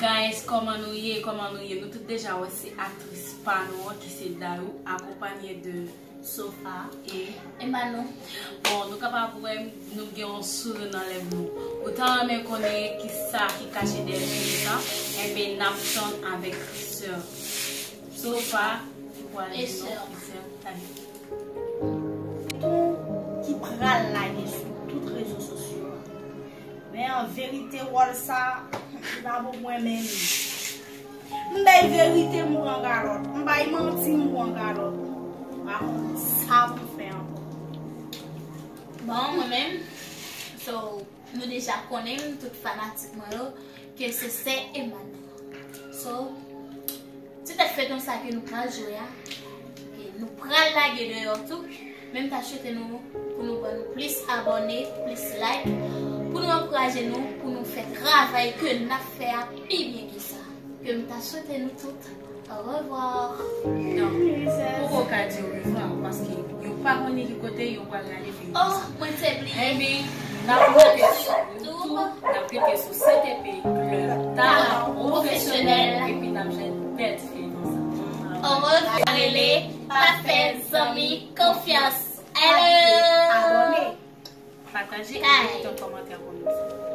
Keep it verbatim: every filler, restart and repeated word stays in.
Guys, kòman nou ye? Kòman nou ye? Nou tout deja wè se aktris pa nou an ki se Dayou, akonpanye de Sofa e Emmanuel. Bon, nou kapab wè nou gen yon souri nan lèv nou. Ou ta renmen konnen ki sa ki kache dèyè souri sa? Enben, n ap tann avèk sè Sofa ki pral di nou ki sè Tani. Tou ki pral lage sou tout rezo sosyo a. Men an verite, wòl sa, li pa bon pou mwen menm. M bay verite, m pran kalòt. M bay manti, m pran kalòt. M pa konn sa pou m fè ankò. Bon, mwen menm, so, nou deja konnen m, tout fanatik mwen yo, ke se sè Emmanuel. So, ti tèt feyton sa ke nou pral jwe a, ke nou pral lage deyò tou, men m ta swete nou pou nou ban nou plis abòne, plis like, pou nou ankouraje nou, pou nou fè travay ke n ap fè a pi byen ke sa. Ke m ta swete nou tout orevwa. Non, m poko ka di orevwa, paske yo pa konnen ki kote yo pral rale feyton sa. Oh, mwen te bliye. Enben, n ap rete sou YouTube, n ap rete sou C T P Club Talent Professionnel, epi n ap jwenn bèl ti feyton sa. Orevwa, rele, pa fè zanmi konfyans. Hello! Abòne, pataje, epi kite yon kòmantè pou nou.